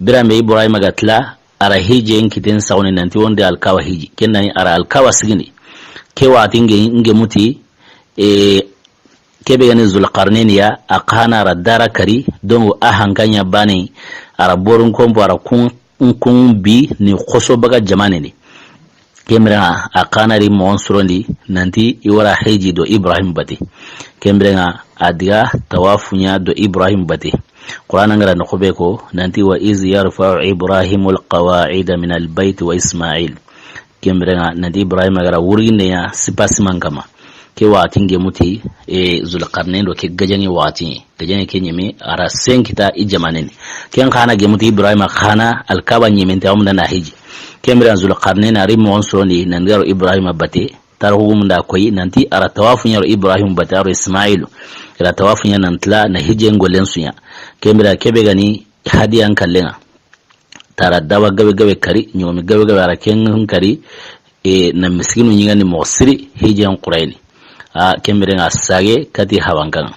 Biran be Ibrahim a ga tila, a ra hijen kiten sawni nan ti wonde Alkaba hiji. Ken na ni a ra Alkaba sigini. Ke wati ŋe-, ŋemu ti, e, ke be ga ni Zulqarnain ya, a xa na a ra dara kari, donc a hankan ɲa bane, a ra borin konpu, a ra kun, kun bi ni xoso baga jamaane ni. Ken biren ŋa a xa na ri moxon surondi, nan ti i wara hiji do Ibrahim bate. Ken biren ŋa a diga tawafu ɲa do Ibrahim bate. Qur'ana ŋa ra noxo be ko, nan ti, "Wa iz yarfa'u Ibrahimul qawa'ida minal bayti wa Ismail." Ken biren ŋa, nan ti Ibrahim a ga ra wurginde ɲa sipa siman kama. Ke wati ŋemu ti, e, Zulqarnain do ke gajaŋe wati. Gajaŋe ke ɲeme, a ra sen kita i jamaane ni. Ken xa na ŋemu ti Ibrahim xa na Alkaba ɲemente, a wa munda na hiji. Ken biren ŋa Zulqarnain a ri moxon surondi, nan ga ro Ibrahim bate, tarixu ŋu munda koyi, nan ti a ra tawafu ɲa ro Ibrahim bate, a ro Ismailu. A ra tawafu ɲa nan tila na hijen gollen su ɲa. Ken biren ŋa ke be ga ni hadiyan kallen ŋa. Tara dawa gabe gabe kari, ɲomi gabe gabe a ra ken kari, e, na miskinu ɲigandi moxo siri, hijen xurayni. A, ken biren ŋa sage kati hawankan ŋa.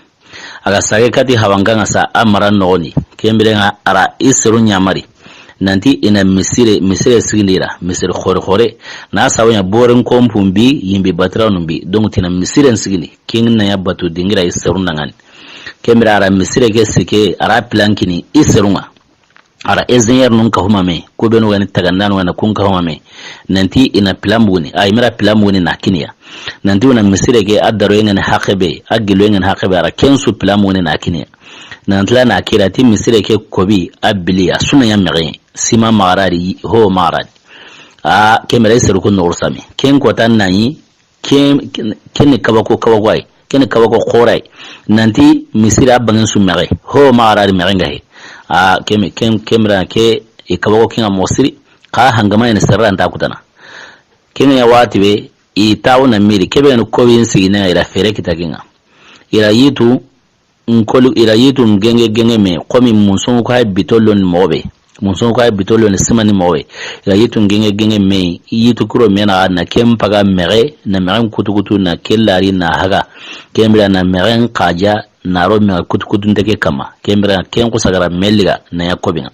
A ga sage kati hawankan ŋa sa a mara noxoni, ken biren ŋa a ra i seru ɲamari. Nan ti i na misire, misire sigindi i ra, misire xore xore. Na sabu ɲa boren konpun bi, yimbi batiranu bi. Donc ti na misiren sigindi, ken na ɲa batu dingira i seru nangani. Ken bire a ra misire ke sike, a ra plan kini i serun ŋa. A ra ingénieur nun ka huma me, ku benu ga ni tagandanu ga na kun ka huma me. Nanti i na plan buguni, a i mira plan buguni na kiniya. Nanti wona misire ke a daro yen ŋa ni haxe be, a gilo yen ŋa ni haxe be, a ra ken su plan buguni na kiniya. Nanti la na kira ti misire ke kobi a biliya, suna ya mexe, sima maxa ra di, ho maxa ra di. A, ken bire i seru ku noxo sami. Ken ko tan na yi, Ken, ken, ken ni kabako, kabako ay. Ken ni kabako xoore ay. Nanti misira bangen su mexe. Ho maxa ra di mexe ŋa he. A, ken, ken, ken bire ke, i kabako ken ŋa moxo siri. Xa hangama ene serra nta kutana. Ken ŋa ya waxati be, i taxu na miri. Ke be ni ko bin sigi na i ra fere kita ken ŋa. I ra yitu, Nkolu i ra yitu ngenge genge me, komi munsungu ko hay bitollo ni moxo be. Munsungu ko hay bitollo ni sima ni moxo be. I ra yitu ngenge genge me, yitu kuro me na, na ken paga mexe, na mexen kutukutu, na ken lari, na haga. Ken bire na mexen xaja, na ro mexe kutukutu nte ke kama. Ken bire ken ku sagara meliga, na ya kobi ŋa.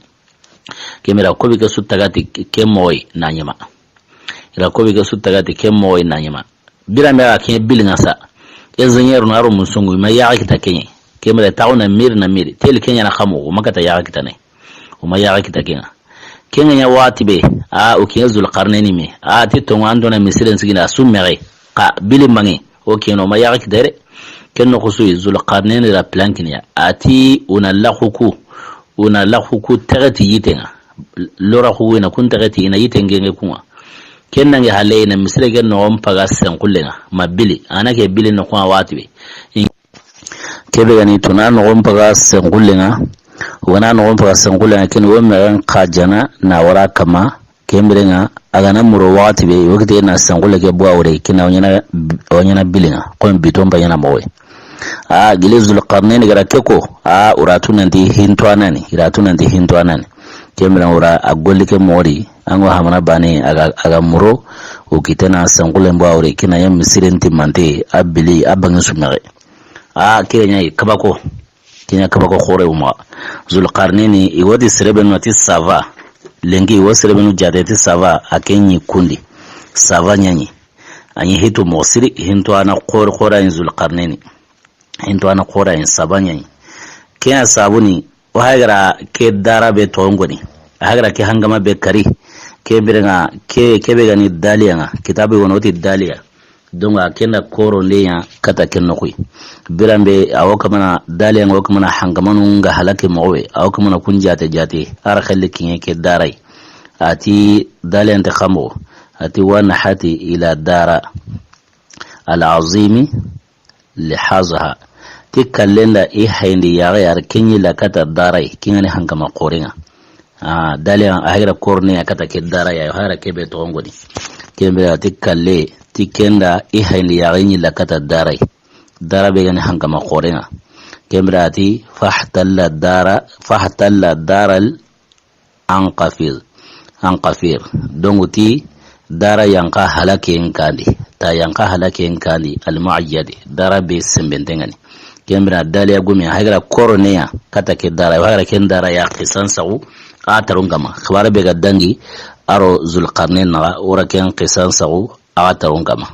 Ken bire kobi ke su taga ti ke moxo yi na ɲima. I ra kobi ke su taga ti ke moxo yi na ɲima. Bire be ga ken bili ŋa sa. Ingénieur na ro munsungu, ma yaxa kita ken ŋa. Ken bire taxu na miri na miri. Teli ken ɲa na xamo, o ma kata yaxa kita ne. O ma yaxa kita ken ŋa. Ken ŋa ya waxati be, a, o ken Zulqarnaini me. A ti tonŋa an do na misiren sigina su mexe. Xa bili mangi. O ken o ma yaxa kita re. Ken noxo su Zulqarnaini ra plan kiniya. A ti o na laxu ku. O na laxu ku taga ti yiten ŋa. Lora xu i na kun taga ti i na yiten genge kun ŋa. Ken nange hale i na misire ke noxon paga senxullen ŋa. Ma bili. A na ke bili noxon ŋa waxati be. Ke be ga ni tuna noxon paga senxullen ŋa. O ga na noxon paga senxullen ŋa, ken wo mexen xajana na wara kama. Ken bire ŋa, a ga na muro waxati be, o kite na senxulle ke buwa wure, kina o ɲana, o ɲana bili ŋa, komi biton pa ɲana moxo yi. A, gili Zulqarnaini ga ra ke ko, a, o ra tu nanti hinto a na ni, i ra tu nanti hinto a na ni. Ken bire ŋa o ra a golli ke moxo di, an ŋo hamana bane, a ga, a ga muro, o kite na senxulle buwa wure, kina ya misiren ti mante, a bili, a bangen su mexe. A, ke ɲa yi kabako. Ken ɲa kabako xoore wu maxa. Zulqarnaini, i wo ti sere be nu ti Sava. Lenki, i wo sere be nu jaate ti Sava, a ken ɲi kundi. Sava ɲa ɲi. A ɲi hitu moxo siri, hinto a na xoore, xoore a ɲi Zulqarnaini. Hinto a na xoore a ɲi Sava ɲa ɲi. Ken ɲa sabu ni, o hay ga ra ke dara be toxon koni. A hay ga ra ke hangama be kari. Ke bire ŋa, ke, ke be ga ni Daliya ŋa. Kitabe wono ti Daliya. Donc, a ken da koro nde ya kata ken noxo yi. Bire be, a wo kamana, Daliya ŋa wo kamana hangamanu ŋa halaki moxo be. A wo kamana kun jaate jaate. A ra xelle kiɲe ke dara yi. A ti Daliya nte xamo. A ti wa nahati ila dara al-azimi lihazha. Ti kallen da i hayindi yaxe ya ken ɲi la kata dara yi. Ken ŋa ni hangama xoore ŋa. A, Daliya, a hay ga ra koro ne ya kata ke dara ya, hay ga ra ke be toxon koni. Ken bire a ti kalle, ti ken da i hayindi yaxe ɲi la kata dara yi. Dara be ga ni hangama xoore ŋa. Ken bire a ti fahtalla dara, fahtalla daral anqafir. Anqafir. Donc ti dara yanqa halaken kandi. Ta yanqa halaken kandi, al-mu'ayyadi. Dara be sembenten ŋa ni. Ken bire Daliya gume, hay ga ra koro ne ya kata ke dara, hay ga ra ken dara ya xisan saxu, a tarun kama. Xibare be ga dangi, a ro Zulqarnaini naxa, o ra ken xisan saxu, a tarun kama.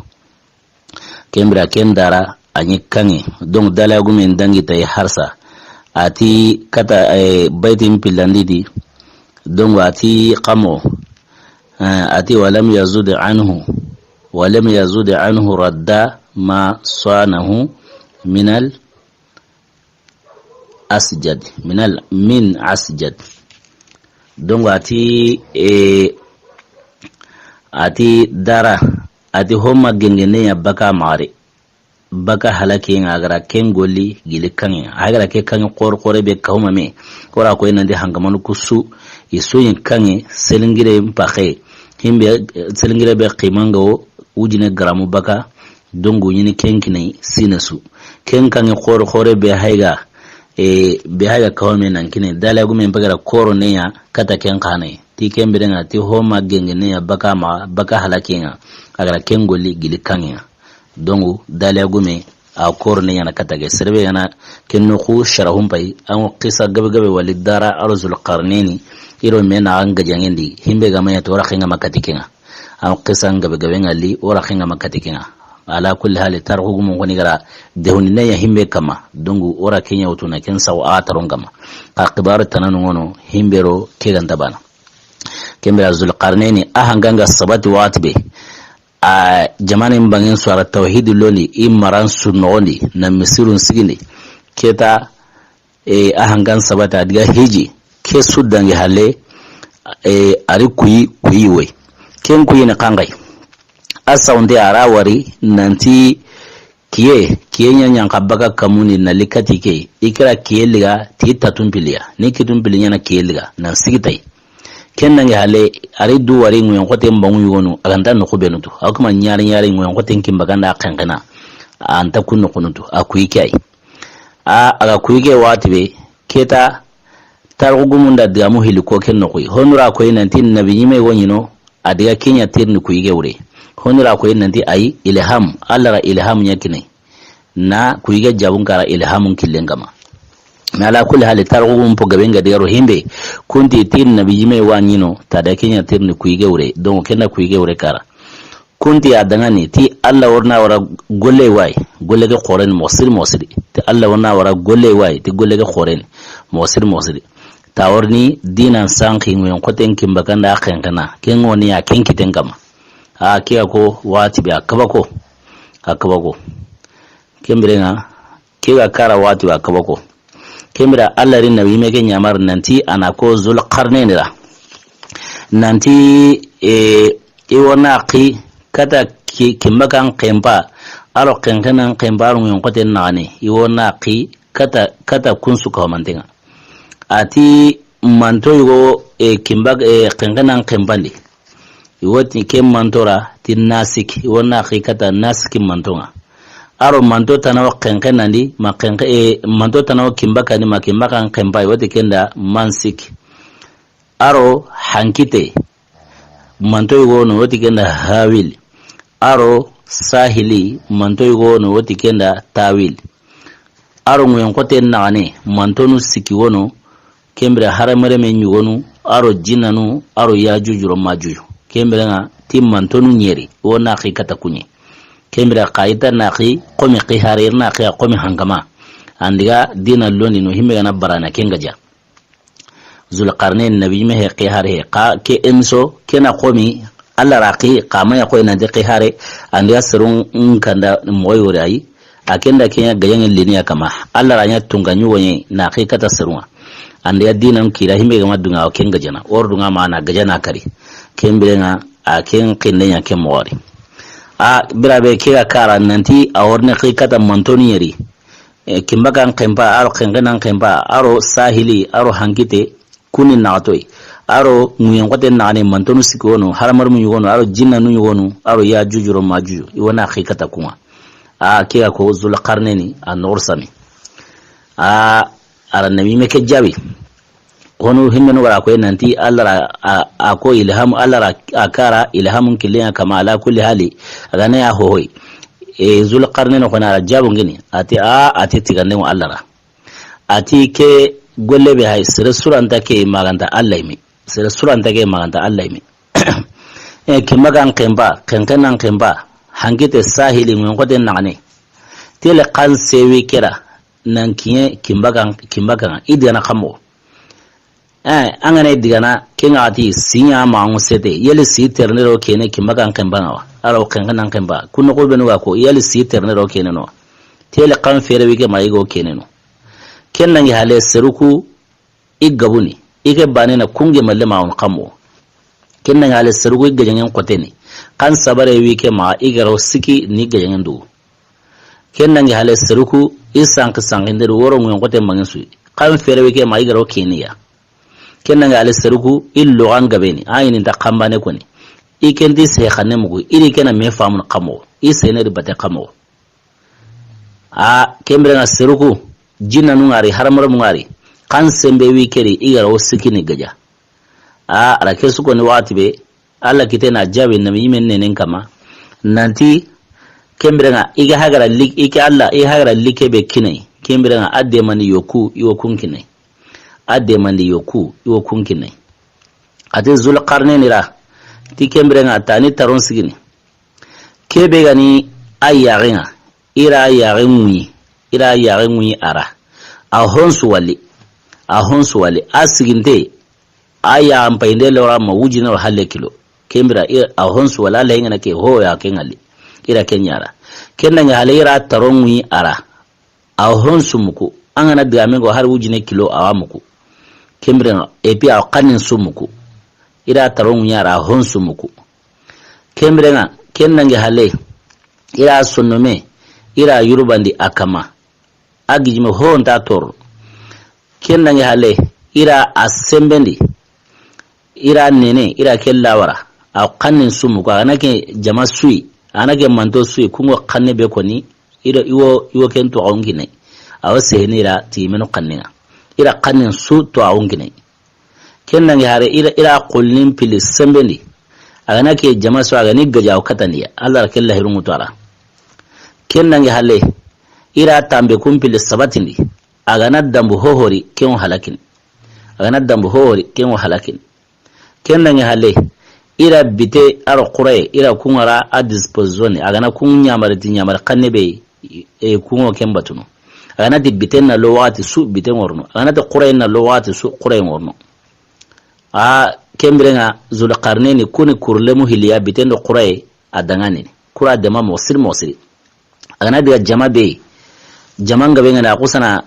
Ken bire ken dara, a ɲi kaŋe. Donc, Daliya gume n dangi ta yi harsa. A ti kata, eh, baytin pillandi di. Donc, a ti xamo. Eh, a ti walam yazud anhu. Walam yazud anhu radda ma sanahu minal asjad. Minal, min asjad. Donc, a ti, eh, a ti dara. A ti homa gengene ya baka mare. Baka halake ŋa a ga ra ken golli gili kaŋe. A ga ra ke kaŋe xoore xoore be kawma me. O ra ko i na ndi hangamanu kusu. I su yin kaŋe selingire mpaxe. Himbe, eh, selingire be ximanŋa wo wujine garamu baka. Donc ɲini ken kinai sine su. Ken kaŋe xoore xoore be hay ga, eh, be hay ga kawme nan kine. Daliya gume mpaxe ra koro ne ya kata ken xane. Ti ken bire ŋa ti homa gengene ya baka ma, baka halake ŋa. A ga ra ken golli gili kaŋe ŋa. Donc, Daliya gume, a koro ne ɲaana kata ke. Sere be ga na ken noxu sharahun pay, an ŋo xisa gabe gabe wali dara a ro Zulqarnaini, i ro me na an gajaŋen di, himbe ga ma ya to o ra xenŋa ma kati ken ŋa. An ŋo xisa gabe gabe ŋa li, o ra xenŋa ma kati ken ŋa. Ala kulli hali, tarixu gumun xoni ga ra dehundinde ɲa himbe kama, donc o ra ke ɲa wutu na ken saxu a taron kama. Xa xibaru tananu ŋono himbe ro ke ga nta bana. Ken bire Zulqarneni a hanganga sabati waxati be, a jamanin bangen su a ra tawhidi londi, i maran su noxondi, na misirun sigindi. Keta, e, a hangan sabata diga hiji, ke su dangi halle, e, a ri kuyi, kuyi woy. Ken kuyi ni xanxay. A sawnde a ra wari nanti kiye, kiye ɲa ɲanxa baga kamuni na likati ke, i kira kiye liga ti tatun piliya. Ni kitun pili ɲa na kiye liga, nan sigi tay. Ken nangi halle, a ri du wari ŋuyen xoten bangu yugonu, a ga nta noxu benu tu. A kuma ɲari ɲari ŋuyen xoten kimba ganda xenxena. A nta kun noxunu tu, a kuyi ke ay. A, a ga kuyi ke waxati be, keta, tarixu gumun da digamu hili ko ken noxuyi. Honu ra koyi nanti nabi ɲime wo ɲino, a diga ke ɲa tirni kuyi ke wure. Honu ra koyi nanti ayi ilham, Alla ra ilham ɲa kine. Na kuyi ke jabun kara ilhamun killen kama. Mais ala kulli hali, tarixu gumun po gaben ga diga ro himbe, kunti tirni nabi ɲime wa ɲino, ta da ke ɲa tirni kuyi ke wure. Donc, ken na kuyi ke wure kara. Kunti a dangani ti Alla wa ri na wara golle way, golle ke xoren moxo siri moxo siri. Ti Alla wa ri na wara golle way, ti golle ke xoren moxo siri moxo siri. Ta wa ri ni dinan sanxi ŋuyen xoten kimba ganda xenxena. Ken ŋoni ya ken kiten kama. A ke ga ko waxati be a kaba ko. A kaba ko. Ken bire ŋa, ke ga kara waxati be a kaba ko. Ken bire Alla ri nabi ɲime ke ɲamar nanti a na ko Zulqarneni ra. Nanti, e, i wo na xi kata ki-, kimba kan xenpa, a ro xenxenan xenpa, a ro ŋuyen xoten naxane, i wo na xi kata, kata kun su kawamanten ŋa. A ti manto yugo, e, kimba, e, xenxenan xenpandi. I wo ti ke manto ra ti Nasik, i wo na xi kata Nasik manton ŋa. A ro manto tana wo xenxenandi, ma xenxe, e, manto tana wo kimba kandi, ma kimba kan xenpa, i wo ti ken da Mansik. A ro hankite, manto yugo no, wo ti ken da Hawil. A ro sahili, manto yugo no, wo ti ken da Tawil. A ro ŋuyen xoten naxane, mantonu sikki wono, ken bire hadamareme ɲugonu, a ro jinnanu, a ro Yajuju ro Majuju. Ken bire ŋa ti mantonu ɲeri, wo na xi kata kuɲe. Ken bire xa i ta na xi xomi xi hare, i na xi a xomi hankama. An diga dina londi no himbe ga na barana ken gaja. Zulqarnain nabi me he ke har he ka ke emso ke na xomi Alla ra xi kama ya koy na de ke hare andi a serun kanda moy wori ay a ken da ke ɲa gajaŋe liniya kama Alla ra ɲa tunga ɲugo ɲe na xi kata serun andi a dinan kira himbe ga ma dunga o ken gajana or dunga ma na gajana kari ken bire ŋa a ken xinde ɲa ke moxo ri a bira be ke ga kara nanti a worne xi kata mantoni yeri. E, kimba kan xempa, a ro xenxenan xempa, a ro sahili, a ro hankite, kuni naxatoy. A ro ŋuyen xote naxane, mantonu sikki wono, hadamarenmu ɲugonu, a ro jinnanu ɲugonu, a ro Yajuju ro Majuju. I wo na xi kata kuŋa. A, ke ga ko Zulqarnaini, a noxor sami. A, a ra nabi me ke jaabi. Honu himmenu wara koy nanti Alla ra a, a ko ilham, Alla ra a kara ilhamun killeya kama ala kulli hali. A ga ne ya hohoy. E, Zulqarnaini xo na a ra jaabu ngini. A ti a, a ti tigande ŋo Alla ra. A ti ke golle be hay, sere suranta ke maganta Alla yime. Sere suranta ke maganta Alla yime. E, kimba kan xempa, xenxenan xempa, hankite sahili ŋuyen xote naxane. Tele kan sewi kera, nan kiɲe kimba kan, kimba kan, i digana xamo. Eh, an ga na i digana, ke ŋa ti, si ɲa ma ŋo sete, yeli si terene ro kene kimba kan xempa ŋa wa. A ro xenxenan xempa. Kunno ko benu ga ko, yeli si terene ro kene no. Tele kan fere wi ke ma i go kene no. Ken nangi hale seruku, i gabuni, i ke bane na kunge malle ma on xamo. Ken nangi hale seruku i gajaŋen xoteni. Kan sabare wi ke ma i garo siki ni gajaŋen du. Ken nangi hale seruku i sanki sanki nderu woro ŋuyen xote mangin sui. Kan fere wi ke ma i garo keniya. Ken nangi hale seruku i logan gabeni. A ini nta kambane koni. I kenti se xanne mugu. I di kena me famun xamo. I sene di bate xamo. A, ken bire ŋa seruku, jinnanu ŋari, hadamarenmu ŋari, kan sembe wi keri, i gara wo sikini gaja. A, a ra ke su koni waxati be, Alla kite na jaabi nabi yime nenen kama, nanti, ken bire ŋa, i ga hagara li-, i ke Alla, i hagara like be kinai, ken bire ŋa, a demandi yoku, i wo kun kinai. A demandi yoku, i wo kun kinai. A ti Zulqarnaini ra, ti ken bire ŋa, tani taron sigini. Ke be ga ni A yaxen ŋa, i ra yaxen ŋuyi, i ra yaxen ŋuyi a ra. A honsu wali, a honsu wali, a siginte, a yaxan payinde lora ma wujine wa halle kilo. Ken bire, i, a honsu wali, a layi ŋa na ke ho ya ke ŋali. I ra ke ɲa a ra. Ken dangi halle i ra taro ŋuyi a ra. A honsu muku. An ga na digamen ko hari wujine kilo a wa muku. Ken bire ŋa, et puis a xannen su muku. I ra taro ŋuyi a ra, a honsu muku. Ken bire ŋa, ken dangi halle, i ra sonnome, i ra yurubandi a kama. A gijime ho nta toro. Ken dangi halle, i ra a sembendi, i ra nene, i ra ke lawara. A xannen su muku, a ga na ke jama suyi, a ga na ke manto suyi, kungo xanne be koni, i do i wo, i wo ken to awon kine. A wo seheni i ra ti menu xannen ŋa. I ra xannen su to awon kine. Ken dangi halle, i ra, i ra xolnin pili sembendi. A ga na ke jama su, a ga ni gaja o kataniya. Alla ra ke lahirun ŋutu a ra. Ken dangi halle, i ra tambe kun pili sabatindi. A ga na dambu hohori, ken wo halakini. A ga na dambu hohori, ken wo halakini. Ken dangi halle, i ra bite a ro xuraye, i ra kun ŋa ra a disposition. A ga na kun ɲamari ti ɲamari xanne be, e, kun ŋo ken batunu. A ga na ti biten na lo waxati su, biten ŋorono. A ga na ti xuraye na lo waxati su, xuraye ŋorono. A, ken bire ŋa, Zulqarneni kuni kurlemu hiliya biten do xuraye a dangani. Kura dema moxo siri moxo siri. A ga na diga jama be, jama nga be ŋa na xusana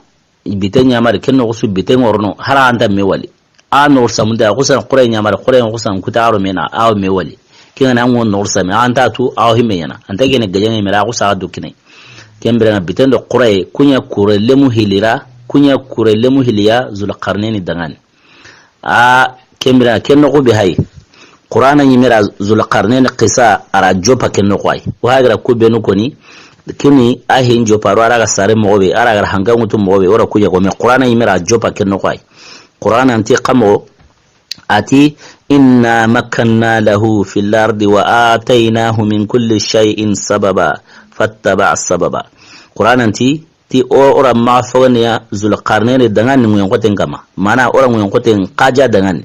bite ɲamari, ken noxu su bite ŋorono, hara anta me wali. A noxu samunte, a xusana xuraye ɲamari, xuraye xusana kuta a ro me na, a wo me wali. Ken ŋa na ŋo noxu same, a nta tu, a wo himme ɲana. Anta gene gajaŋe me ra, a xusa a do kine. Ken bire ŋa biten do xuraye, kun ɲa kurlemu hilira, kun ɲa kurlemu hiliya Zulqarneni dangani. A, ken bire ŋa, ken noxu be hayi. Qur'ana ɲi me ra Zulqarneni xisa a ra joppa ken noxu ayi. Wa hagira ku benu koni, kini a hin joppa ro a ra ga sare moxo be, a ra ga hanka ŋutu moxo be, o ra ku ɲa ko me Qur'ana ɲi me ra joppa ken noxu ayi. Qur'ana nti xa moxo, a ti, "Inna makkanna lahu fil ardi wa ataynahu min kulli shay'in sababa, fattaba sababa." Qur'ana nti, ti o, o ra ma fogoniya Zulqarneni dangani ŋuyen xoten kama. Mana o ra ŋuyen xoten xaja dangani.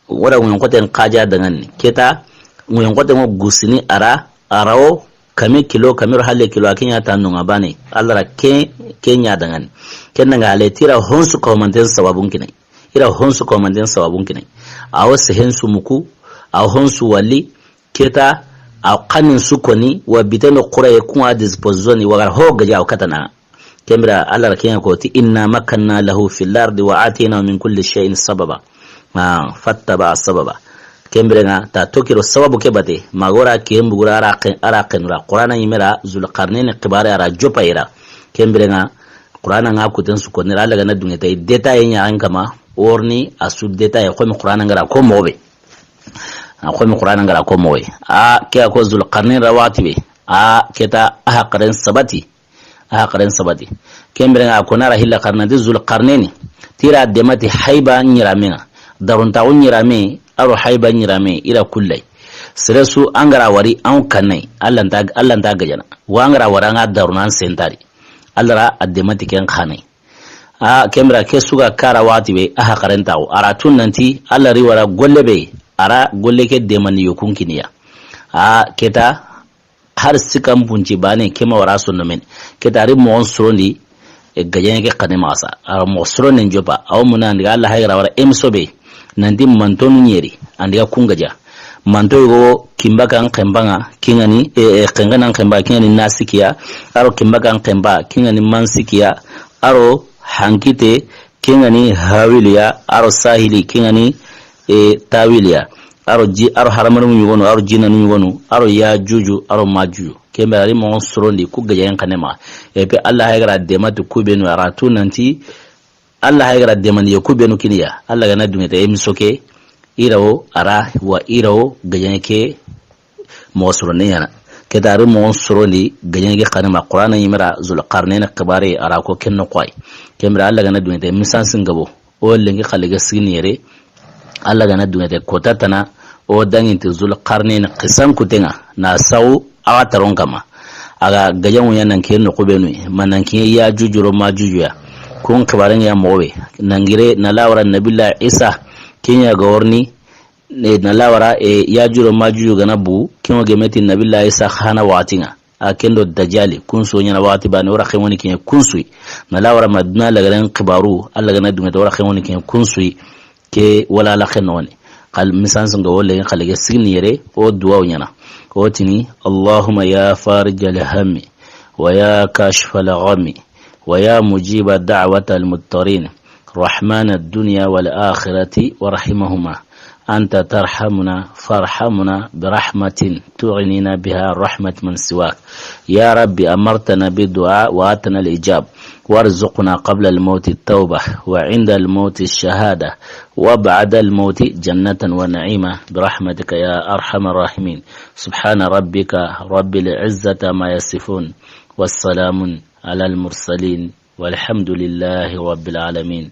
O ra ŋuyen xoten xaja dangani. Keta ŋuyen xoten ŋo gusini a ra, a ra wo kame kilo, kame ro halle kilo, a ke ɲa ta nunga bane. Alla ra ke, ke ɲa dangani. Ken dangi halle ti i ra honsu ko manten sababun kine. I ra honsu ko manten sababun kine. A wo sehen su muku, a wo honsu wali, keta a xannen su koni, wa biten do xuraye kun ŋa a disposition, wa ga ra ho gaja o katana. Ken bire Alla ra ke ɲa ko ti, "Inna makkanna lahu fil ardi wa ataynahu min kulli shay'in sababa." Ah, fattaba sababa. Ken bire ŋa ta tokiro sababu ke bate, ma ga o ra ke mbugura a ra ke, a ra ke nura. Qur'ana ɲi me ra Zulqarneni xibare a ra joppa i ra. Ken bire ŋa Qur'ana ŋa kuten su koni ra, Alla ga na duŋe ta i détail ɲa an kama, o ri ni a su détail, xo me Qur'ana nga ra ko moxo be. A xo me Qur'ana nga ra ko moxo be. A, ke a ko Zulqarneni ra waxati be. A, keta a haqaren sabati. A haqaren sabati. Ken bire ŋa a ko na ra hilla xarana ti Zulqarneni. Ti i ra dema ti hayba ɲirame ŋa. Daruntaxu ɲirame, a ro hayba ɲirame, i ra kullay. Sere su an ga ra wari, an kannay. Alla nta, Alla nta gajana. Wa an ga ra wari, an ga daruna an sentari. Alla ra a dema ti ken xanay. A, ken bire ke su ga kara waxati be, a haqaren taxu. A ra tu nanti, Alla ri wara golle be, a ra golle ke demani yokun kiniya. A, keta, har sikan punci bane, ke ma wara sonno men. Keta, a ri moxon sorondi, e, gajaŋe ke xane maxa sa. A ra moxo soronden joppa. A wo muna ndiga Alla hayi ga ra wara emso be. Nanti mantonu ɲeri, an diga kun gaja. Manto yogo kinba kan xenba ŋa, ken ŋa ni, e, e, xenxenan xenba, ken ŋa ni nasikiya, a ro kinba kan xenba, ken ŋa ni mansikiya, a ro hankite, ken ŋa ni hawiliya, a ro sahili, ken ŋa ni, e, tawiliya, a ro ji, a ro haramanu yogonu, a ro jinanu yogonu, a ro yajuju, a ro majuju. Ken bire a ri moxon sorondi, ku gajaŋen xane maxa. Et puis Alla hayi ga ra dema ti ku benu, a ra tu nanti, Alla hayi ga ra demani ye ku benu kiniya. Alla ga na duŋe ta emiso ke, i ra wo a ra wa i ra wo gajaŋe ke moxo soronden ɲaana. Keta a ri moxon sorondi gajaŋe ke xane ma Qur'ana ɲi me ra Zulqarneni xibare a ra ko ken noxo ayi. Ken bire Alla ga na duŋe ta misansin gabo. O lenki xalle ga sigini yere. Alla ga na duŋe ta kota tana. O daŋinti Zulqarneni xisan kuten ŋa. Na sawu a ga taron kama. A ga gajaŋu ɲa nan ke noxu benu, ma nan ke Yajuju ro Majuju ya. Kun xibaren ŋa ya moxo be. Nangire na lawara Nabila Isa, ken ɲa ga worni, e, na lawara, e, Yajuju ro Majuju ga na bu, ken ŋo gemeti Nabila Isa xana waxati ŋa. A ken do Dajali, kun su ɲaana waxati baane, o ra xenŋoni ke ɲa kun su yi. Na la wara ma duna lagaren xibaaru, Alla ga na duŋe ta, o ra xenŋoni ke ɲa kun su yi. Ke wala la xenŋoni. Xal misansu ŋa wo le, xale ga sigini yere, o duwa wo ɲaana. O tini: اللهم يا فارج الهم، ويا كاشف الغم، ويا مجيب دعوة المضطرين، رحمن الدنيا والآخرة ورحيمهما، أنت ترحمنا فارحمنا برحمة تغنينا بها رحمة من سواك. يا رب، أمرتنا بالدعاء وآتنا الإجابة، وارزقنا قبل الموت التوبة، وعند الموت الشهادة، وبعد الموت جنة ونعيما برحمتك يا أرحم الراحمين. سبحان ربك رب العزة عما يصفون، والسلام على المرسلين، والحمد لله رب العالمين.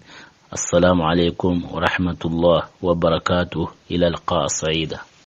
السلام عليكم ورحمة الله وبركاته. إلى اللقاء سعيدا.